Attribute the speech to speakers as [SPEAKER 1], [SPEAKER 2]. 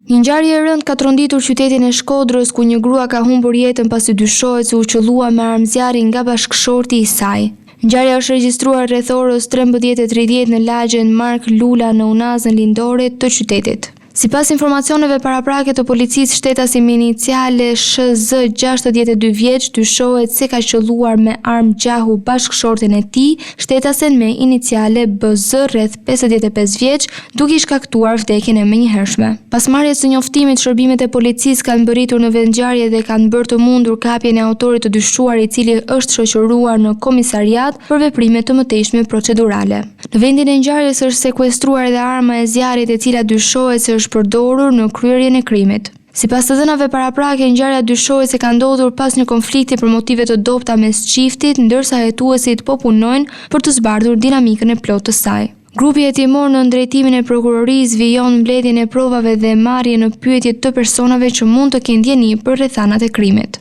[SPEAKER 1] Një ngjarje e rëndë ka tronditur qytetin e Shkodrës, ku një grua ka humbur jetën pasi dyshohet se u qëllua me armë zjarri nga bashkëshorti i saj. Ngjarja është regjistruar rreth orës 13:30 në lagjen Mark Lula në Unazën Lindore të qytetit. Sipas informacioneve paraprake të policisë, shtetasi me iniciale SHZ 62 vjeç dyshohet se ka qëlluar me armë gjahu bashkëshorten e tij, shtetasen me iniciale BZ rreth 55 vjeç, duke i shkaktuar vdekjen e menjëhershme. Pas marrjes së njoftimit, shërbimet e policisë kanë mbërritur në vendngjarje dhe kanë bërë të mundur kapjen e autorit të dyshuar i cili është shoqëruar në komisariat për veprime të mëtejshme procedurale. Në vendin e ngjarjes është sekuestruar edhe arma e zjarrit e cila dyshohet se është përdorur në kryerjen e krimit. Sipas të dhënave paraprake, ngjarja dyshohet se ka ndodhur pas një konflikti për motive të dobëta mes çiftit, ndërsa hetuesit po punojnë për të zbardhur dinamikën e plotë të saj. Grupi hetimor nën drejtimin e prokurorisë vijon mbledhjen e provave dhe marrjen në pyetje të personave që mund të kenë dijeni për rrethanat e krimit.